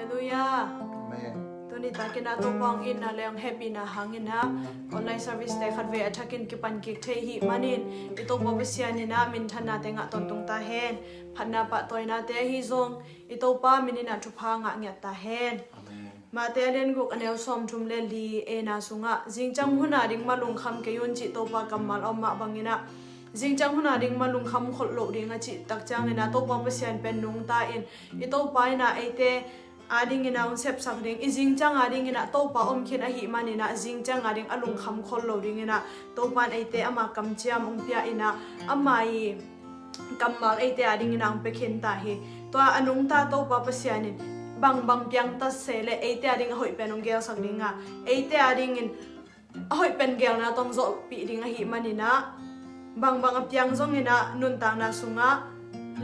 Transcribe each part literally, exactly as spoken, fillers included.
Halleluiah. Amen. Tuni takin ah Topa hong itna le hong hehpihna hangin ah online service te khatvei a thakin kipan kik thei hi manin i Topa Pasian in ah minthannate ngah tawntung ta hen. Phatna pahtawinate ahi zong i Topa min in ah thupha ngah ngiat ta hen. Amen. Mate a lian guk a neu sawmthum le li, ena sungah zingciang hun a ding ma lungkham kei un cih Topa kammal a om mah bangin ah zingciang hun a ding ma lungkham kholh loh ding a cih tak ciangin ah Topa Pasian pen nungta in i Topa in ah eite a dingin ah hong sepsak ding, i zingciang a dingin ah Topa om khin ahih manin ah zingciang a ding a lungkham khol lo dingin ah Topa in eite ama kamciam hong pia in ah ama i kammal eite a dingin ah hong pia khin ta hi. Tua a nungta Topa Pasian in bangbang piang ta se le eite a ding a hoih pen hong gelsak ding a, eite a dingin a hoih pen gelna tawh hong zawhpih ding ahih manin ah bangbang a piang zongin ah nuntakna sungah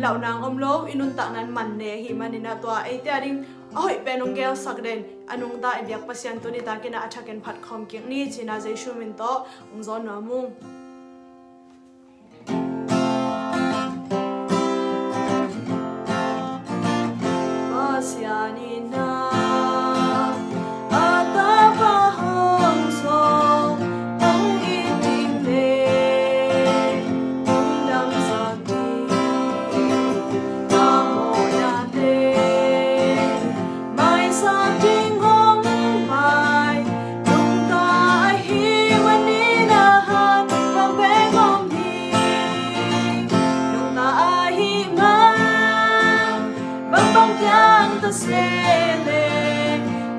lauhnang om lo, i nuntakna in man ne ahih manin ah tua eite a ding a hoih pen hong gelsak den a nungta i biak Pasian tuni takin ah a thakin phat khawm kik ni cih in ah Jesu min tawh hong zawn nuam ung. Pasian in ah a tapa hong zawh hong it ding le hong damsak ding a mawhnate maisak ding hong pai. Nungta ahih manin a hat bang bek om hi. Nungta ahih man bangbang piang ta se le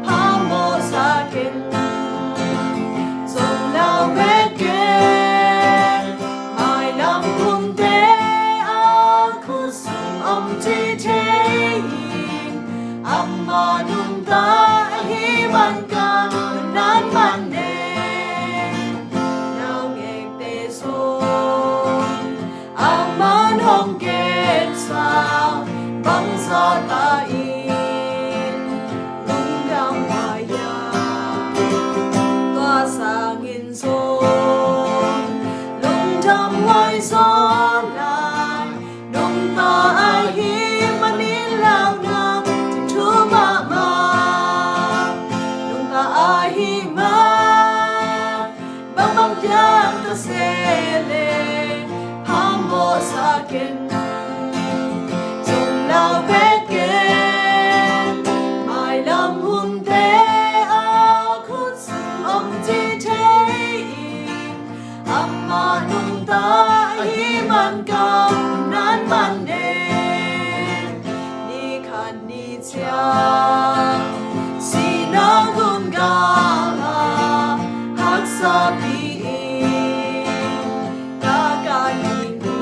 phamawhsak in. Zong lau bek in mailam hunte a khut sung om ci thei in. Amah nungta ahih man ka nunnan man ne. Naungekte zong aman hong gensa bangzah ta in lungdam huai hiam? Tua sangin zong lungdam huai zaw lai. Nungta ahih manin lauhnang cinthu mahmah. Nungta ahih man bangbang piang ta se le phamawhsak in. Zong lau bek in mailam hunte a khut sung om ci thei in. Amah nungta ahih man ka nunnan man ne. Ni khat ni ciang sihna gun gala haksa pi in ka kan in hi.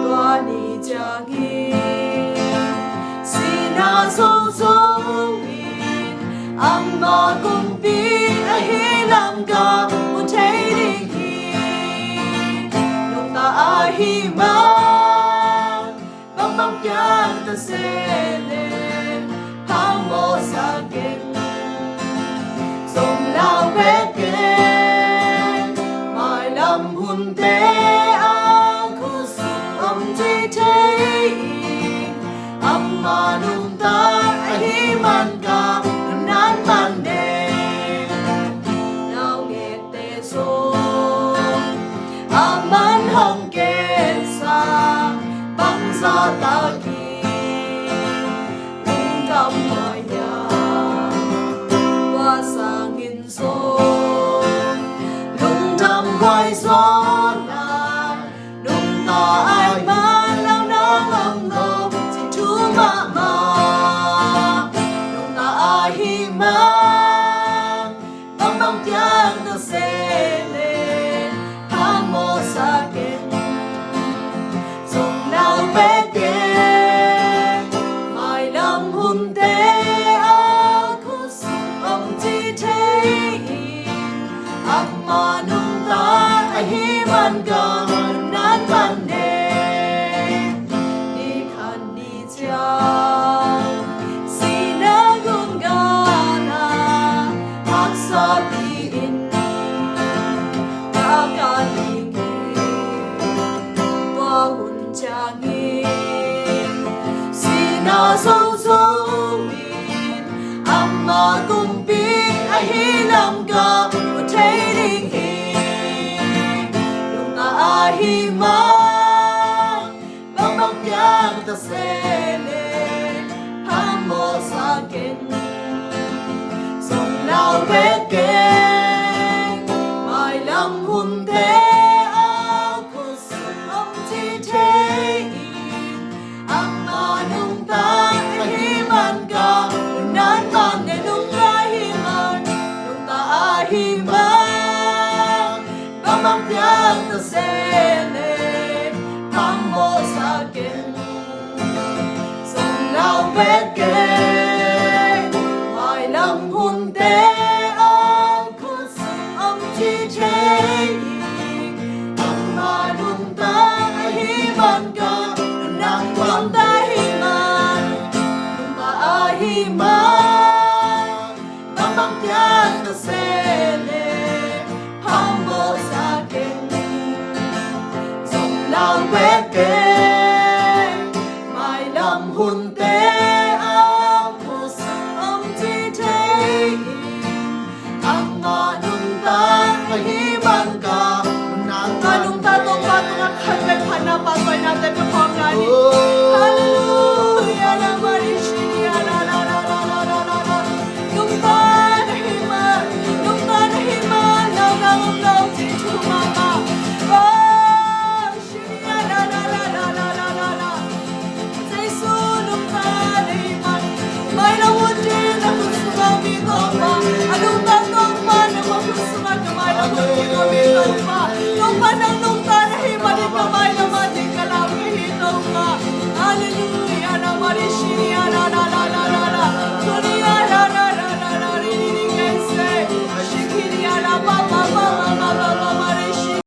Tua ni ciangin sihna zozo in amah kumpi ahih lam ka mu thei ding hi. Nungta ahih man bangbang piang ta se le phamawhsak in. Zong lau bek in mailam hunte a khut sung om ci thei in. Amah nungta ahih man ka nunnan man ne. Naungekte zong aman hong gensa bangzah ta in lungdam huai hiam? Tua sangin zong lungdam huai zaw lai. Nungta ahih man lauhnang om lo cinthu mahmah. Nungta ahih man bangbang piang ta se le phamawhsak in. Zong lau bek in mailam hunte a khut sung om ci thei in. Amah nungta ahih man ka nunnan man ne. Ni khat ni ciang se le phamawh sa keng. Zong lau vek keng, mailam hunte a khut sung om ci thei in. Amah nungta ahih man ka, nunnan man ne nungta ahih man, nungta ahih man, bangmah piang ta se le phamawh sa keng. Zong lau vek keng, mailam hunte a khut sung om ci thei in. Amah nungta ahih man ka, nang nungta ahih man, nungta ahih man, bangmah piang ta se le phamawh sa keng. Zong lau vek keng, mailam hunte a khut sung om ci thei in. Amah nungta ahih man ka, nang nungta Topa tungah khat vek phatna pahtawinate pia khawm lai ni. Halleluiah, la mari shiri, la la la la. Nungta na hi man, nungta na hi man, lau lau lau ci thu mahmah. Oh, shiri, la la la. Jesu nungta na hi man, mailam hun ding na khut sungah om hi Topa. A nungta Topa, nangmah khut sungah ka mailam hun ding om hi Topa. Topa nang nungta na hi manin ka mailam ah ding ka lau ka hi Topa. Halleluiah, la mari shiri, la la la la. Shiri, la la la la la, ri ri ri, kei se. Shikiri, la ba ba ba ba ba ba ba, mari shiri.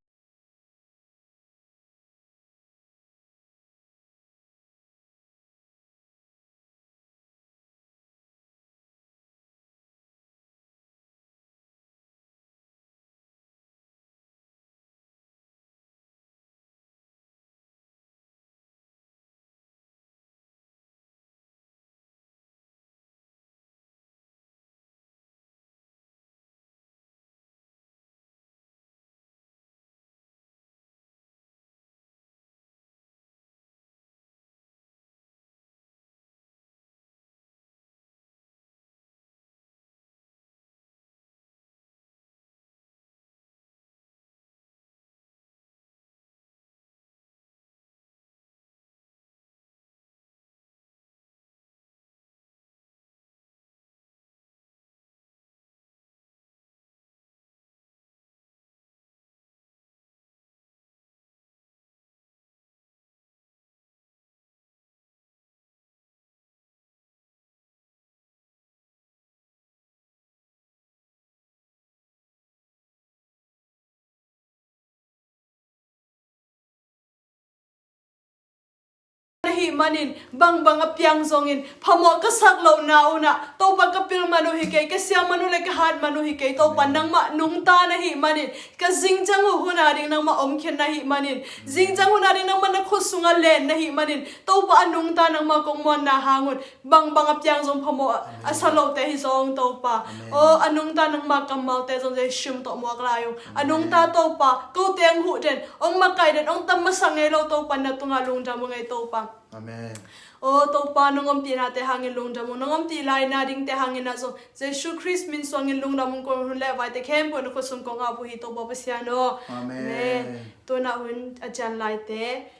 Na hih manin, bangbang a piang zongin, phamawh ka sak lohna unah, Topa ka pil man uh hi kei, ka siang man uh le ka hat man uh hi kei, Topa nangmah nungta na hih manin, ka zingciang uh hun a ding nangmah omkhiat na hih manin, zingciang hun a ding nangmah na khut sungah len na hih manin, Topa a nungta nangmah kong muanna hang un, bangbang a piang zong phamawh a, a sa lote hi zong Topa. Aw, a nungta nangmah kammalte zong Jesu min tawh muak lai ung. A nungta Topa, kote hong huh den, hong makaih den, hong tam masa ngei lo Topa, na tungah lungdam ung ei Topa. Aw Topa, nong ompihnate hangin lungdam ung, nong ompih laina dingte hangin ah zong Jesu Khrist min suangin lungdam ung, kong hun le vaite khempeuh na khut sung kong ap uh hi Topa Pasian aw. Amen. Tunah hun a cian laite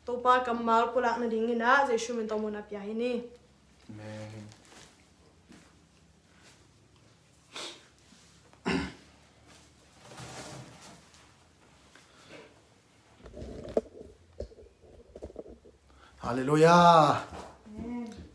Topa kammal pulak nadingin ah Jesu min tawh muhna pia hi ni. Amen. Halleluiah.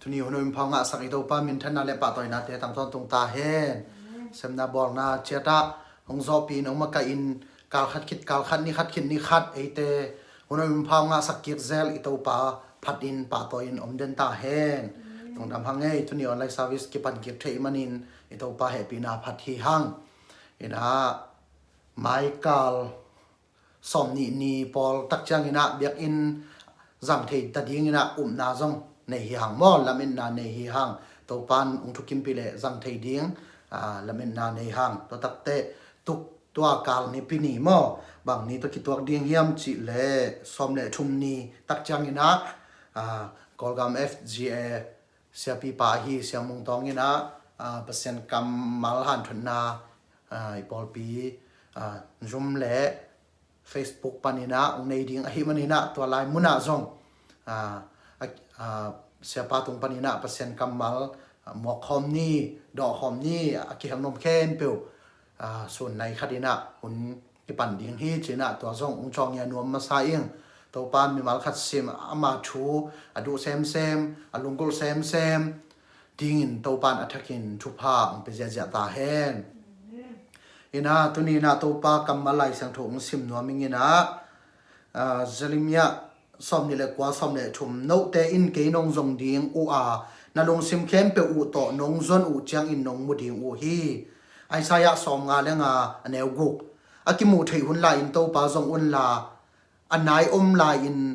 Tuni hun a um phau ngahsak i Topa minthanna le pahtawinate tang tawntung ta hen. Semna bawlna ciatah hong zawhpih in hong makaih in, kal khat khit kal khat, ni khat khit ni khat, eite hun a um phau ngahsak kik zel i Topa phatin pahtawi in om den ta hen. Lungdam hang ei, tuni online service kipan kik theih manin i Topa hehpihna phat hi hang. Inah maikal sawmnih ni pawl tak ciangin ah biakinn zang thei ta dingin ah upna zong nei hi hang maw, lametna nei hi hang. Topan hong thukimpih leh zang thei ding, aa, lametna nei hang. Tua takteh tuk tua kal nipi ni maw, bang ni tawh kituak ding hiam cih leh sawm le thum ni tak ciangin ah, aa, Kawlgam F G A siapipa ahi Sia Mung Tawng in ah, ah, Pasian kammal hanthotna, ah, i pawlpi, ah, Zoom le Facebook panin ah hong nei ding ahih manin ah, tua lai munah zong, ah, a, ah, siapa tung panin ah Pasian kammal, ah, muakkhawm ni, dawhkhawm ni, a kihel nuam khempeuh, ah, sun nai khat in ah hun kipan ding hi ci-in ah tua zong hong cawngia nuam masa ing. Topa mimal khat sim, ama thu a duh semsem, a lunggulh semsem dingin Topa in a thakin thupha hong pia ziahziah ta hen. In ah tuni in ah Topa kammal Lai Siangtho hong sim nuam ing in ah, ah, Jeremiah sawmnih le kua, sawm le thum: Note in kei nong zong ding uh a, na lungsim khempeuh uh tawh nong zon uh ciangin nong mu ding uh hi. Isaiah sawmnga le nga, a neu guk: A kimuh theih hun lai-in Topa zong unla, a nai om lai-in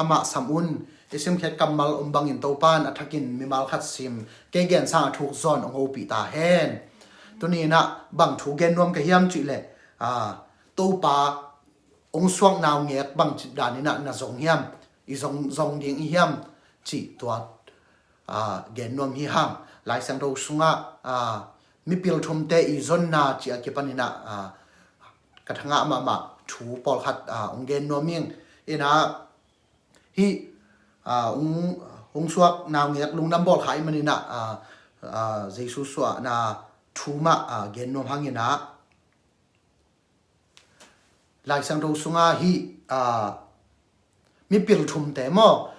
amah sam un. I simkhiat kammal om bangin Topa in a thakin mimal khat sim, kei gen sang a thuk zawn hong hopih ta hen. Tuni in ah bang thu gen nuam ka hiam cih leh, ah, Topa hong suak naungek bangci dan in ah na zong hiam, i zong, zong ding i hiam cih tua, ah, gen nuam hi hang. Lai Siangtho sungah, ah, mipil thumte i zonna cih a kipan in ah, ah, ka thangah mahmah thu pawlkhat, ah, hong gen nuam ing. In ah hih, ah, hong, hong suak naungek lungdam bawl kha ahih manin ah, ah, ah, Jesu suahna thu mah, ah, gen nuam hang in ah, Lai Siangtho sungah hih, ah, mipil thumte maw,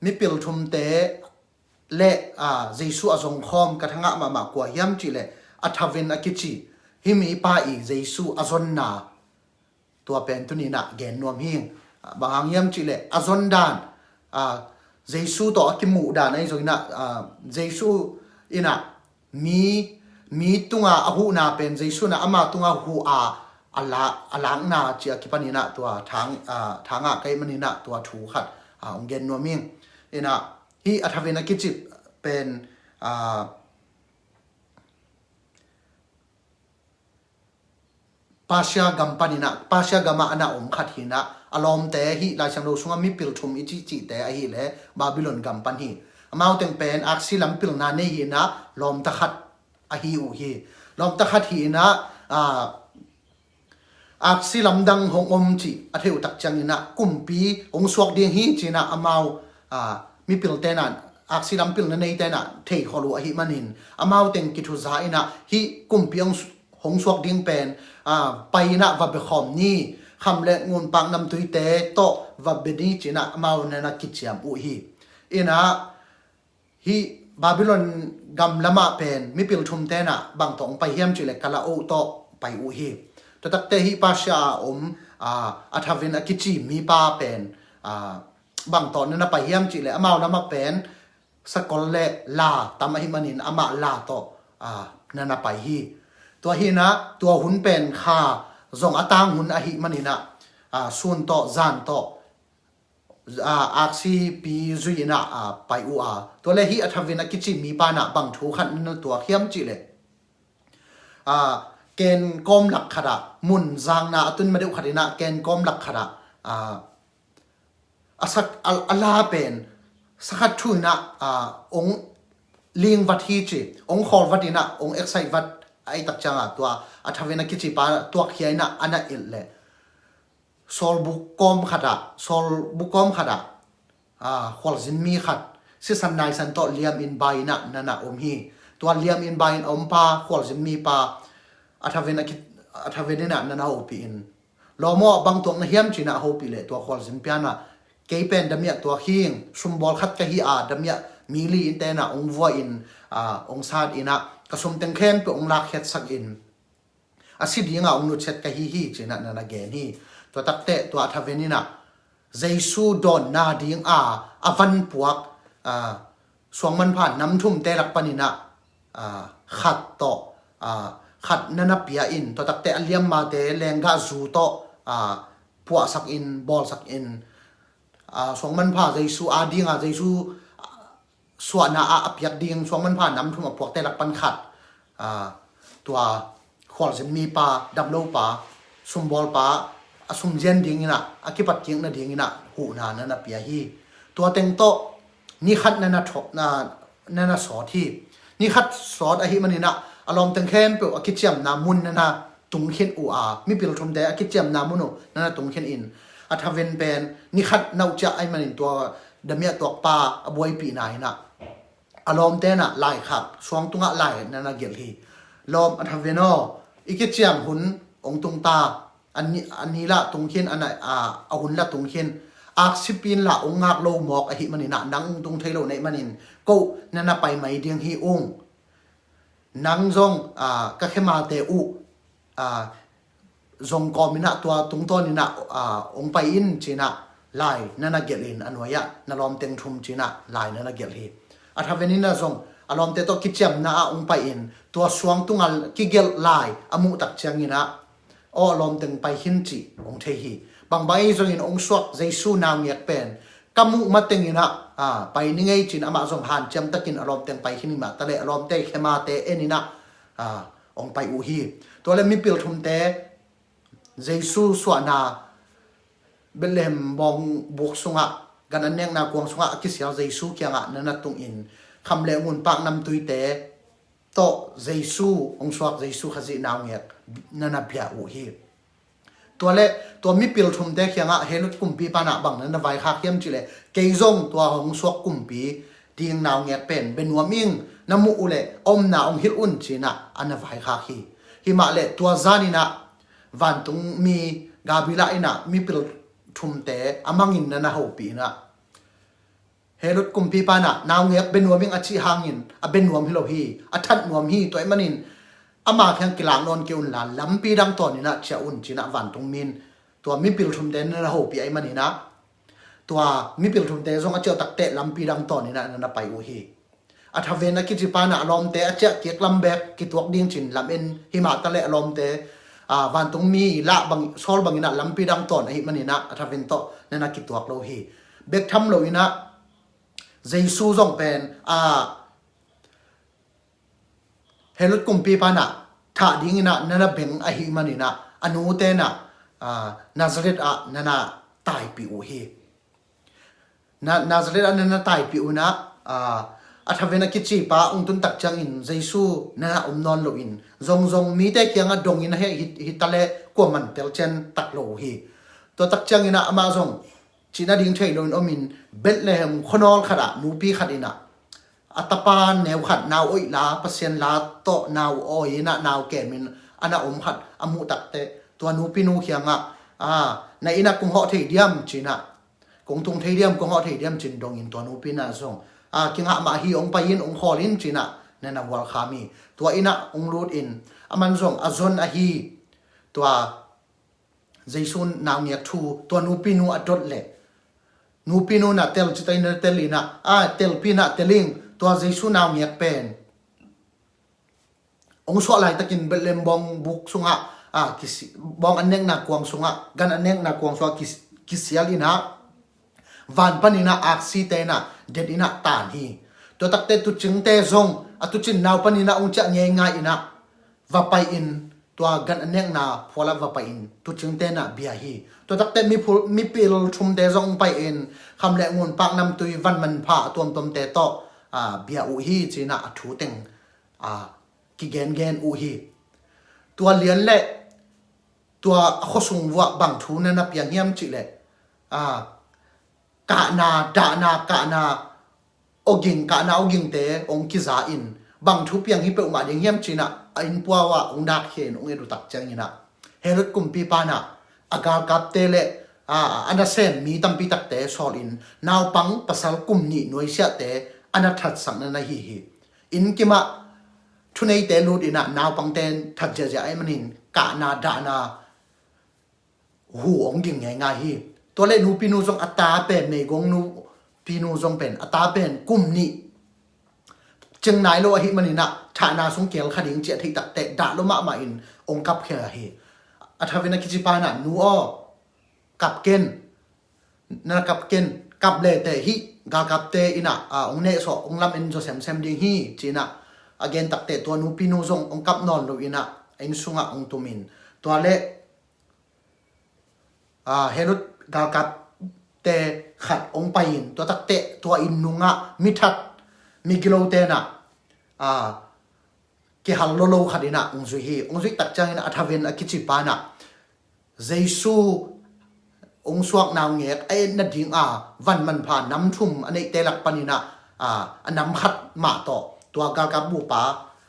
mipil thumte le, ah, Jesu a zongkhawm ka thangah mahmah kua hiam cih leh, a thavin a kici hih mipa i Jesu a zonna, tua pen tuni in ah gen nuam hi. Ah, bang hang hiam cih leh a zon dan, ah, Jesu tawh a kimuh dan ahi zongin ah, ah, Jesu in ah mi, mi tunga a huhna pen Jesu in ah ama tunga huh a, a la, a lakna cih a kipan in ah tua thang, ah, thangah ka hih manin ah tua thu khat, ah, hong gen nuam ing. In ah hih a thavin a kici pen, ah, Persia gam panin ah, Persia gamah a na om khat hi in ah, a lawmte hih Lai Siangtho sungah mipil thum i cihcihte ahih leh Babylon gam pan hi. Amau teng pen aksi lam pilna nei hi in ah, lawmta khat ahi uh hi. Lawmta khat hi in ah, ah, aksi lamdang hong om cih a theih uh tak ciangin ah kumpi hong suak ding hi ci-in ah amau, ah, mipilte in ah, aksi lam pilna neite in ah theikhol uh ahih manin amau teng kithuza in ah hih kumpi hong su-, hong suak ding pen, ah, pai in ah va biakhawm ni, kham le ngunpak namtuite tawh va bia ni ci-in ah amau na na kiciam uh hi. In ah hih Babylon gam lamah pen mipil thumte in ah bang tawh hong pai hiam cih leh Kalaoh tawh pai uh hi. Tua takte hih Persia a om, ah, a thavin a kici mipa pen, ah, bang tawh na na pai hiam cih leh amau lamah pen sakol le la tam ahih manin amah la tawh, ah, na na pai hi. Tua hi in ah tua hun pen kha zong a tang hun ahih manin ah, ah, sun tawh zan tawh, ah, aksipi zui in ah, ah, pai uh a. Tua le hih a thavin a kici mipa in ah bang thu khat na na tuak hiam cih leh, ah, kenkawm lak khat ah, mun zangna a tun ma deuh khat in ah kenkawm lak khat ah, ah, a sak, a, a la pen sakhat thu in ah, ah, hong lingvat hi ci, hong khawlvat in ah, hong excite vat ahih tak ciangin tua a thavin a kici pa tuakkhia in ah a na ilh leh sawlbuk kawm khat ah, sawlbuk kawm khat ah, ah, khualzin mi khat sisan naisan tawh liamin bai in ah na na om hi. Tua liamin bai in a om pa, khualzin mipa, a thavin a ki, a thavin in ah na na hopih in, lawm aw, bang tuak na hiam ci-in ah a hopih leh tua khualzin pa in ah, kei pen damiah tuak hi ing, sumbawl khat ka hi a, damiah mi li-in te in ah hong vua in, ah, hong sat in ah ka sum teng khempeuh hong lakkhiatsak in, a si dingin hong nutsiat ka hi hi ci-in ah na na gen hi. Tua takte tua a thavin in ah Jesu dawnna ding a, a van puak, ah, suangmanpha nam thumte lak panin ah, ah, khat tawh, ah, khat na na pia in, tua takte a liammate lenggah zu tawh, ah, puahsak in, bawlsak in, ah, suangmanpha Jesu a ding a, Jesu suahna ah a piak ding suangmanpha nam thum a puakte lak pan khat, ah, tua khualzin mipa, damlopa, sumbawlpa, a sumzian dingin ah, a kipat kik nadingin ah huhna na na pia hi. Tua teng tawh ni khat na na thawh, na, na na sawt hi. Ni khat sawt ahih maninah a lawmteng khempeuh a kiciamna mun na na tung khin uh a, mipil thumte a kiciamna mun uh na na tung khin in, a thaven pen ni khat na uh ciah ahih manin tua damiah tuakpa a buaipihna inah a lawmte inah laikhak suang tungah lai na na gelh hi. Lawm a thaven aw, i kiciam hun ong tung ta, a ni, a ni lah tung khin, a na, a, a hun lah tung khin, aksipin lah ong ngak lo mawk ahih maninah nang ong tung thei lo na hih manin ko na na pai mai ding hi ung. Nang zong, a, ka khemate uh, a, zong kawm inah tua tungtawn inah, a, ong pai in cinah lai na na gelh in, a nuai-ah na lawmteng thum cinah lai na na gelh hi. A thaven inah zong a lawmte tawh kiciamna ah ong pai in tua suang tungah kigelh lai a muh tak cianginah aw, a lawmteng pai khin cih ong thei hi. Bangbang ahi zongin ong suak Jesu naungek pen ka muh mateng inah, a, pai ni ngei cin amah zong hanciam takin a lawmteng pai khin hi mah taleh a lawmte khemate en inah, a, ong pai uh hi. Tua le mipil thumte Jesu suahna Bethlehem bawng buk sungah, gan an nekna kuang sungah a kisial Jesu kiangah na na tungin kham le ngun pak namtuite tawh Jesu, hong suak Jesu Khazih naungek na na bia uh hi. Tua le tua mipil thumte kiangah Herod kumpipa nah bang na na vaikhak hiam cihleh, kei zong tua hong suak kumpi ding naungek pen bia nuam ing, na muh uhleh omna hong hilh un cinah a na vaikhak hi. Himah le tua zaninah vantungmi Gabriel inah mipil thumte a mangin na na hopih inah Herod kumpipa nah naungek bia nuam ing a cih hangin a bia nuam hi lo hi, a that nuam hi. Tua ahih manin ama kiang kilak nawn kei unla lampi dang tawn inah ciah un cinah vantungmi in tua mipil thumte na na hopih ahih maninah tua mipil thumte zong a ciah takteh lampi dang tawn inah na na pai uh hi. A thaven a kicipa nah a lawmte a ciah kik lam bek kituak ding cin lam en hi mah taleh a lawmte, a, vantungmi lah bang, sawl bang inah lampi dang tawn ahih maninah a thaven tawh na na kituak lo hi. Bek tham lo inah Jesu zong pen, a, Herod kumpipa nah thah ding inah na na beng ahih maninah a nute nah, a, Nazareth ah na na taipih uh hi. Na, Nazareth ah na na taipih uh inah, a, a thaven a kicipa ong tun tak ciangin Jesu na na om nawn loin zongzong mite kiangah dongin a heh hi, hi taleh kuaman telcian tak lo uh hi. Tua tak cianginah amah zong cihna ding thei loin omin Bethlehem khuanawl khatah nupi khat inah a tapa neu khat nau oih la, Pasian la tawh nau awi inah nau kemin a na om khat a muh takteh tua nupinu kiangah, a, na innah kong hawh thei diam cinah, kong tung thei diam, kong hawh thei diam cin dongin tua nupi nah zong, a, kingah mah hi, ong pai in, ong khawl in cinah na na vualkham hi. Tua innah ong lut in aman zong a zon ahi tua Jesu naungek thu tua nupinu a dot leh nupinu nah tel cita inah tel inah, a, telpi nah tel ing, tua Jesu naungek pen ong suah laitakin Bethlehem bawng buk sungah, a, kisi, bawng an nekna kuang sungah, gan an nekna kuang sungah kis, kisial inah van pan inah aksite inah det inah tan hi. Tua takteh tuucingte zong a tuucin nau pan inah ong ciah ngeingai inah va pai in tua gan an nekna phualah va pai in tuucingte nah bia hi. Tua takteh miphul, mipil thumte zong ong pai in kham le ngun pak namtui van manpha a tuamtuamte tawh, a, bia uh hi cinah a thu teng, a, kigengen uh hi. Tua lian le tua a khuasung vuah bang thu na na piang hiam cihleh, a, kahna, dahna, kahna, awging, kahna awgingte ong kiza in bang thu piang hi peuhmah ding hiam cinah a innpuau ah ong dakkhia in ong et uh tak cianginah Herod kumpipa nah a galkapte le, a, a nasem mi tampi takte sawl in naupang pasal kum nih nuaisiahte a na thatsak na na hi hi. Inn kimah thuneite lut inah naupangte that ziahziah ahih manin kahna dahna hu ong ging ngeingai hi. Tua le nupinu zong a ta pen, meigong nupinu zong pen a ta pen kum nih cing nai lo ahih maninah thahna sung keel kha ding ci a theih takteh dah lo mahmah in ong kapkhia hi. A thaven a kicipa nah, nu aw, kap ken, na kap ken, kap leteh hih galkapte inah, a, ong nehsawh, ong lam en zaw semsem ding hi cinah a gen takteh tua nupinu zong ong kap nawn lo inah a inn sungah ong tumin tua le, a, Herod galkap te khat hong pai in, tua takte tua inn nungah mithat, migilote in ah, a, kihal lolo khat in ah hong zui hi. Hong zuih tak ciangin a Thaven a kici pa in ah Jesu hong suak naungek a et nading a van manpha nam thum a neihte lak panin ah, a, a nam khat mah tawh tua galkap bupa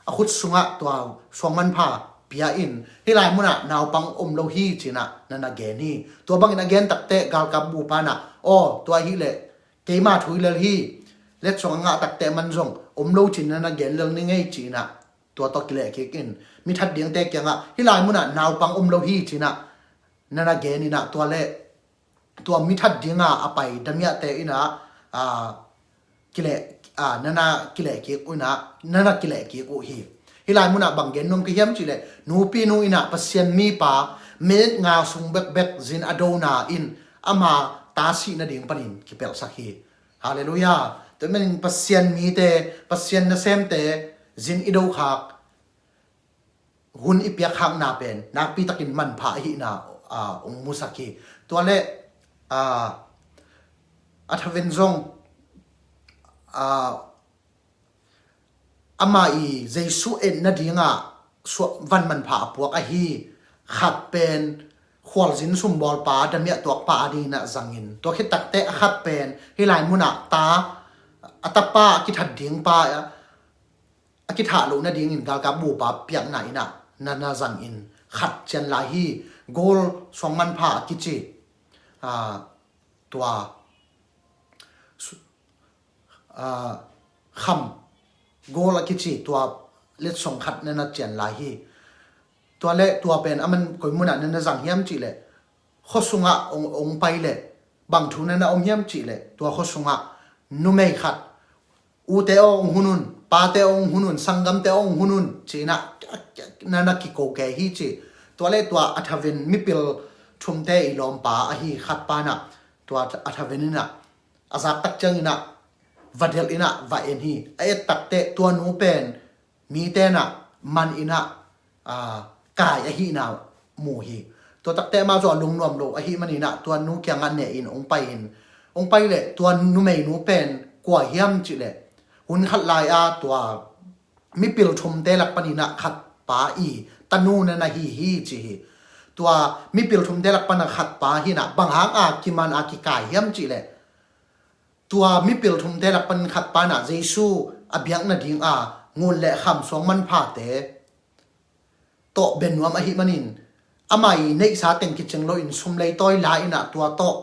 a khut sungah tua suang manpha pia in, hih lai munah naupang om lo hi ci-in ah na na gen hi. Tua bangin a gen takte galkap bupa in ah, aw, tua hi leh keima thu hi lel hi, letsong a ngah takte man zong om lo ci-in na na gen lel ni ngei ci-in ah tua tawh kileh kik in, mithat dingte kiangah hih lai munah naupang om lo hi ci-in ah na na gen in ah, tua leh tua mithat dinga a pai damiahte in ah, a, kileh, a, na na kileh kik uh in ah, na na kileh kik uh hi. Hih lai munah bang gen nuam ka hiam cih leh, nupi nu in ah Pasian mipa minute nga sung bekbek zin a dona in ama ta sih nading panin kipelhsak hi. Halleluiah. Tua manin Pasian mite, Pasian nasemte zin i dokhak, hun i piakkhakna pen nakpi takin manpha ahihna, a, hong musak hi. Tua leh, a, a Thaven zong, a, amah i Jesu et nadingah suah, van manpha a puak ahi khat pen khualzin sumbawlpa, damiah tuakpa adingin ah zangin, tua khit takte a khat pen hih lai munah ta, a tapa a kithat ding pa, a kithah loh nadingin galkap bupa piakna in ah na na zangin, khat cian lai hi. Gold suang manpha a kici, a, tua su-, a, kham gold a kici tua letsong khat na na cian lai hi. Tua leh tua pen a man koi munah na na zang hiam cih leh, khua sungah hong, hong pai leh bang thu na na om hiam cih leh, tua khua sungah numei khat, ute aw hong hun un, pate aw hong hun un, sanggamte aw hong hun un ci-in ah na na kiko kei hi ci. Tua leh tua a Thaven mipil thumte i lawmpa ahi khat pa in ah tua a Thaven in ah a zak tak ciangin ah va delh in ah va en hi. A et takte tua nu pen mite in ah man in ah, a, kai ahihna mu hi. Tua takte amah zong a lungnuam lo ahih manin ah tua nu kiangah ne in hong pai in, hong pai leh tua numeinu pen kua hiam cih leh, hun khat lai-a tua mipil thumte lak panin ah khat pa i tanu na na hi hi ci hi. Tua mipil thumte lak pan a khat pa hi in ah bang hanga kiman a kikai hiam cih leh, tua mipil thumte lak pan khat pa in ah Jesu a biak nadinga ngun le kham suang manphate tawh bia nuam ahih manin, amah i neihsa teng kicing loin sum leitawi la in ah tua tawh,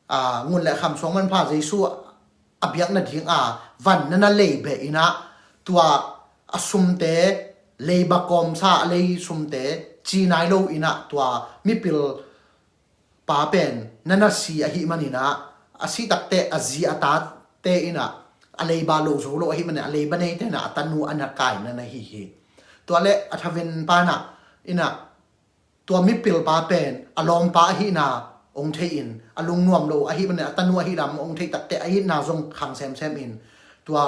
a, ngun le kham suang manpha Jesu a biak nadinga van na na lei beh in ah, tua a sumte, leiba kawmsa a lei sumte ci nai lo in ah tua mipil pa pen na na si ahih manin ah, a sih takte a zi a tate in ah a leiba lo zo lo ahih manin a leiba neite in ah a tanu a na kai na na hi hi. Tua leh a Thaven pa in ah, in ah tua mipil pa pen a lawmpa ahihna hong thei in, a lungnuam lo ahih manin a tanu ahih lam hong thei takte a itna zong khang semsem in, tua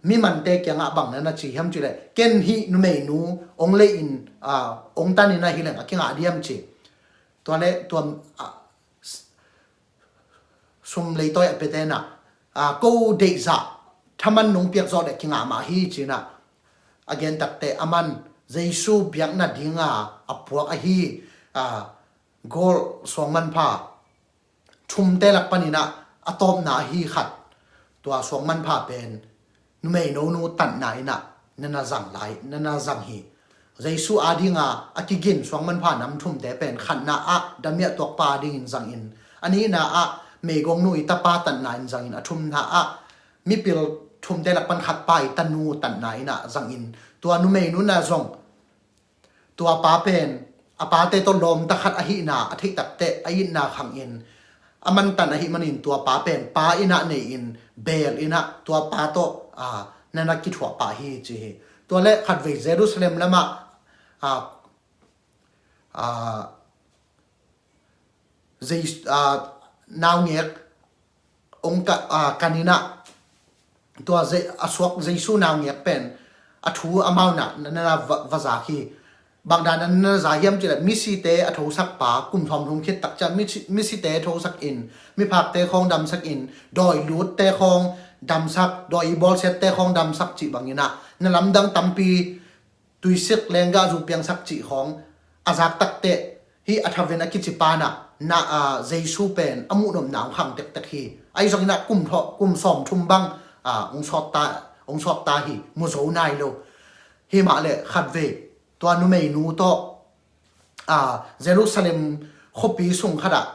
mimante kiangah bang na na ci hiam cih leh, ken hih numeinu hong lei in, a, hong tan in ah hi leng a kingah diam ci. Tua leh tua, a, s-, sum leitawi a piate in ah, a, ko deihzah thaman nong piak zawh leh kingah mah hi ci in ah a gen takte, aman Jesu biak nadinga a puak ahi, a, gold suang manpha thumte lak panin ah a tawpna ahi khat, tua suang manpha pen numei nonu tanna in ah na na zang lai, na na zang hi. Jesu adinga a kigin suang manpha nam thumte pen khatna ah damiah tuakpa adingin zangin, a nihna ah meigongnu i tapa tanna in zangin, a thumna ah mipil thumte lak pan khat pa i tanu tanna in ah zangin, tua numeinu in ah zong tua pa pen a pate tawh lawmta khat ahihna a theih takte a itna khangin, a mantan ahih manin tua pa pen pa in ah nei in, beel in ah tua pa tawh, a, na na kithuah pah hi ci hi. Tua leh khatvei Jerusalem lamah, a, a, Jes-, a, naungek hong ka-, a, kan in ah, tua Je-, a suak Jesu naungek pen a thu amau in ah na, na, na va, va zak hi. Bangdan na za hiam cih leh misite a thosak pa kum sawmthum khit tak ciang misi- misite thosak in, miphakte khawng damsak in, dawi lutte khawng damsak, dawi bawlsiatte khawng damsak cih bangin ah na lamdang tampi tuisik lenggah zu piangsak cih khawng a zak takteh hih a thaven a kici pa in ah na, aa, Jesu pen a muhnopna hong khang tektek hi. Ahi zongin ah kum thaw- kum sawmthum bang, aa, hong sawt ta, hong sawt ta hi, mu zo nai lo. Himah leh khatvei tua numeinu tawh, aa, Jerusalem khuapi sung khatah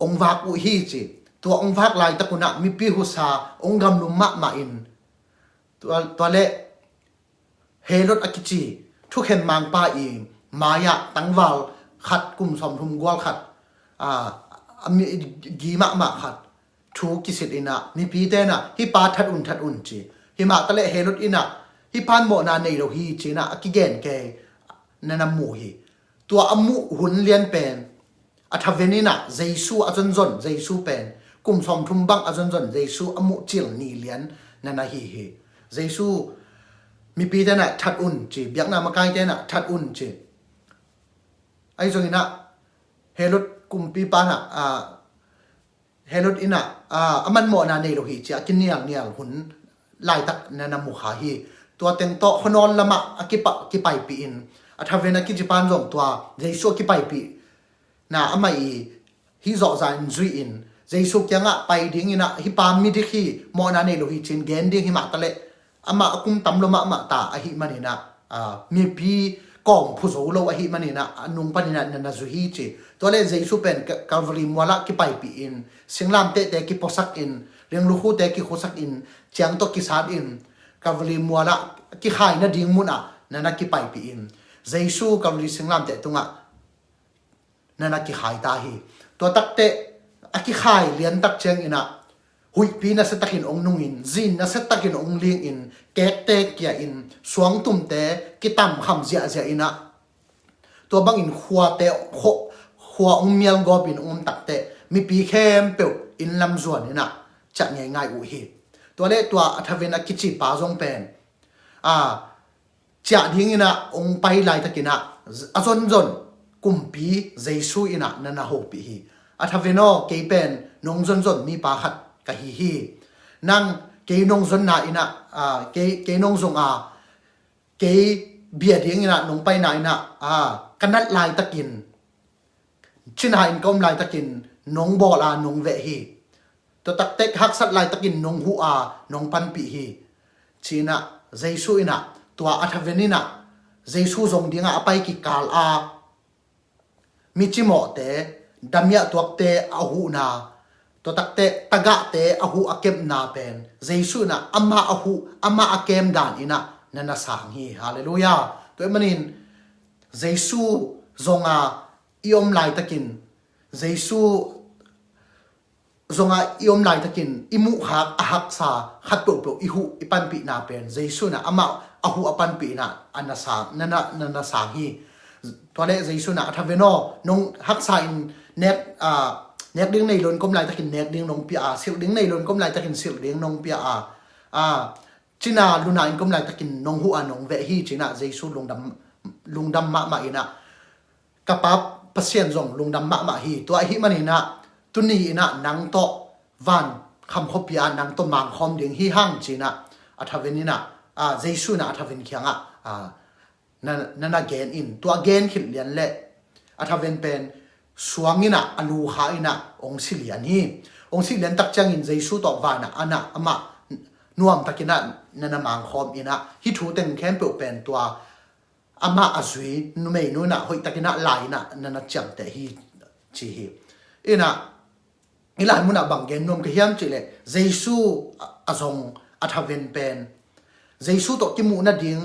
hong vak uh hi ci. Tua hong vak laitak un ah mipi husa hong gamlum mahmah in, tua, tua leh Herod a kici thukhen mangpa i mai-ah tangval khat, kum sawmthum gual khat, aa, a mi- gi mahmah khat thu kisit in ah mipite in ah hih pa that un, that un ci. Himah taleh Herod in ah hih pa in mawhna nei lo hi ci in ah a kigen kei na na mu hi. Tua a muh hun lian pen a thaven in ah Jesu a zonzon, Jesu pen kum sawmthum bang a zonzon Jesu a muh cil ni lian na na hi hi. Jesu mipite in ah that un ci, biakna makaite in ah that un ci. Ahi zongin ah Herod kumpipa in ah, aa, Herod in ah, aa, a man mawhna nei lo hi ci a kinialnial hun laitak na na mu kha hi. Tua teng tawh khuanawn lamah a kipa- kipaipih in a thaven a kici pa in zong tua Jesu a kipaipih na amah i hih zawhza in zui in Jesu kiangah pai dingin ah hih pa midik hi, mawhna nei lo hi ci in gen ding, himah taleh amah a kum tam lo mahmah ta ahih manin ah, aa, mipi kawm phu zo lo ahih manin ah a nung panin ah na na zui hi ci. Tua leh Jesu pen Ka- Calvary mualah kipaipih in, singlamtehte kipuasak in, ringlukhute kikhusak in, ciang tawh kisat in, Calvary mualah kikhai nading munah na na kipaipih in, Jesu Calvary singlamteh tungah na na kikhai ta hi. Tua takteh a kikhai liantak ciangin ah huihpi nasiatakin hong nungin, zin nasiatakin hong lingin, kekte kia in, suangtumte kitamkham ziahziah in ah, tua bangin khuate, khua- khua hong mialgawp in hong om takteh mipi khempeuh inn lam zuan in ah ciah ngeingai uh hi. Tua leh tua a thaven a kici pa zong pen, aa, ciah dingin ah hong pai laitakin ah a zonzon kumpi Jesu in ah na na hopih hi. A thaven aw, kei pen nong zonzon mipa khat ka hi hi. Nang kei nong zonna in ah, aa, kei, kei nong zong a, kei bia dingin ah nong paina in ah, aa, ka nat laitakin, cina in ka om laitakin nong bawl a nong veh hi. Tua takteh haksat laitakin nong huh a nong panpih hi. Ci in ah Jesu in ah tua a thaven in ah Jesu zong dingah a pai kikal a, micimawhte, damiah tuakte a huhna, tua takteh tagahte a huh a kepna pen Jesu in ah amah a huh, amah a kem dan in ah na na sang hi. Halleluiah. Tua ahih manin Jesu zong a i om laitakin, Jesu zong a i om laitakin i muhkhak a haksa khat peuhpeuh i huh i panpihna pen Jesu in ah amah a huh a panpih in ah a na sang, na na, na na sang hi. Tua leh Jesu in ah a thaven aw, nong haksa in nek, aa, nek ding nei lo in ka om laitakin nek ding nong pia a, silh ding nei lo in ka om laitakin silh ding nong pia a, aa, cina luna in ka om laitakin nong huh a nong veh hi ci in ah Jesu lungdam, lungdam mahmah in ah ka Pa Pasian zong lungdam mahmah hi. Tua ahih manin ah tuni in ah nang tawh van kham khuapi ah nang tawh mangkhawm ding hi hang ci in ah a thaven in ah, aa, Jesu in ah a thaven kiangah, aa, na, na na gen in, tua gen khit lian leh a thaven pen suang in ah a lu kha in ah hong si lian hi. Hong si lian tak ciangin Jesu tawh vanah a na amah nuamtakin ah na na mangkhawm in ah hih thu teng khempeuh pen tua amah a zui numeinu in ah hoihtakin ah lai in ah na na ciamteh hi ci hi. In ah i lai munah bang gen nuam ka hiam cih leh Jesu a, a zong a thaven pen Jesu tawh kimuh nading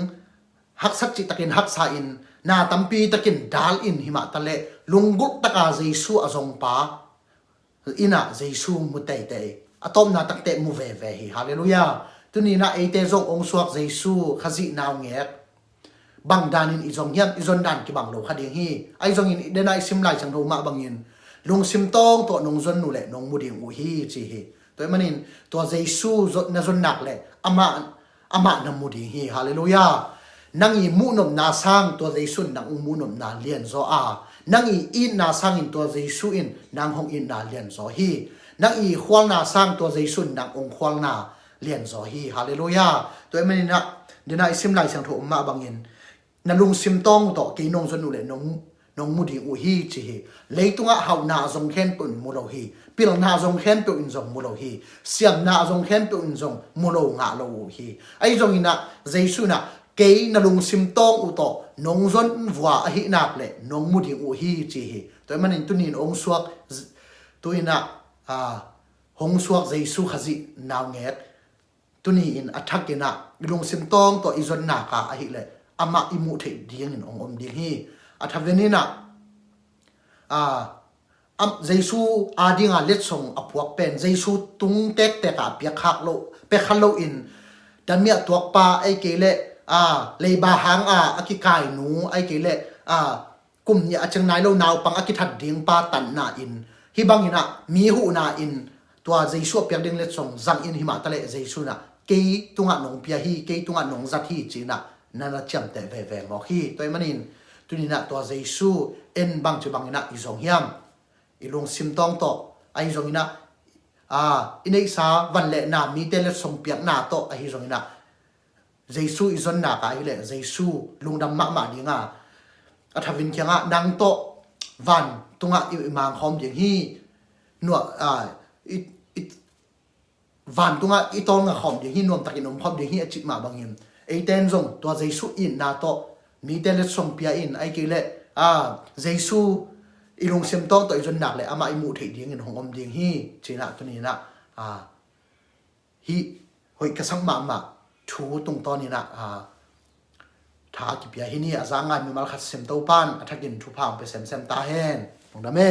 haksat cihtakin haksa in, na tampi takin dal in, himah taleh lunggulh taka Jesu a zongpa in ah Jesu mu teitei, a tawpna takteh mu veve hi. Halleluiah. Tuni in ah eite zong hong suak Jesu Khazih naungek bang danin i zong hiam, i zon dan kibang lo kha ding hi. Ahi zongin i den ah i sim Lai Siangtho mah bangin lungsim tawng tawh nong zon uh leh nong mu ding uh hi ci hi. Tua ahih manin tua Jesu zon, na zon nak leh amah, amah na mu ding hi. Halleluiah. Nang i muhnopna sang tua Jesu in nang hong muhnopna lianzaw a, nang i itna sangin tua Jesu in nang hong itna lianzaw hi. Nang i khualna sang tua Jesu in nang hong khualna lianzaw hi. Halleluiah. Tua ahih manin ah, tu-in ah i sim Lai Siangtho um mah bangin, na lungsim tawng uh tawh kei nong zon uh leh nong, nong mu ding uh hi, ci hi. Leitungah hauhna zong khempeuh in mu lo hi. Pilna zong khempeuh in zong mu lo hi. Siamna zong khempeuh in zong mu lo ngah lo uh hi. Ahi zongin ah Jesu in ah kei na lungsim tawng uh tawh nong zon vua ahih nak leh nong mu ding uh hi, ci hi. Tua ahih manin tuni in hong suak, tu-in ah, a, hong suak Jesu Khazih naungek tuni in a thakin ah i lungsim tawng tawh i zon nak a ahih leh amah i muh theih dingin hong om ding hi. A thavenin ah, a, am, Jesu adinga letsong a puak pen Jesu tung tektek a piak khak lo, pia kha loin, damiah tuakpa ahih kei leh, a, leiba hang a, a kikainu ahih kei leh, a, kum nih a ceng nai lo naupang a kithat ding pa tanna in, hih bangin ah mi huhna in tua Jesu a piak ding letsong zangin, himah taleh Jesu in ah kei tungah nong pia hi, kei tungah nong zat hi ci-in ah na na ciamteh veve mawk hi. Tua ahih manin tuni in ah tua Jesu en bangci bangin ah i zong hiam? I lungsim tawng tawh, ahi zongin ah, a, i neihsa van le na, mite letsong piakna tawh, ahi zongin ah Jesu i zon nak a ahih leh Jesu lungdam mahmah ding a, a thavin kiangah nang tawh vantungah i, i mang khawm ding hi. Nua, a, i, i, vantungah i tawlnga khawm ding hi, nuamtakin om khawm ding hi a cih mah bangin, eite in zong tua Jesu itna tawh mite letsong pia in, ahih kei leh, a, Jesu i lungsim tawng tawh i zon nak leh amah i muh theih dingin hong om ding hi, ci-in ah tuni in ah, a, hih hoih ka sak mahmah thu tungtawnin ah, a, tha a kipia hi ni. A za ngai mimal khat sem Topa'n a thakin thupha hong pia semsem ta hen. Lungdam e.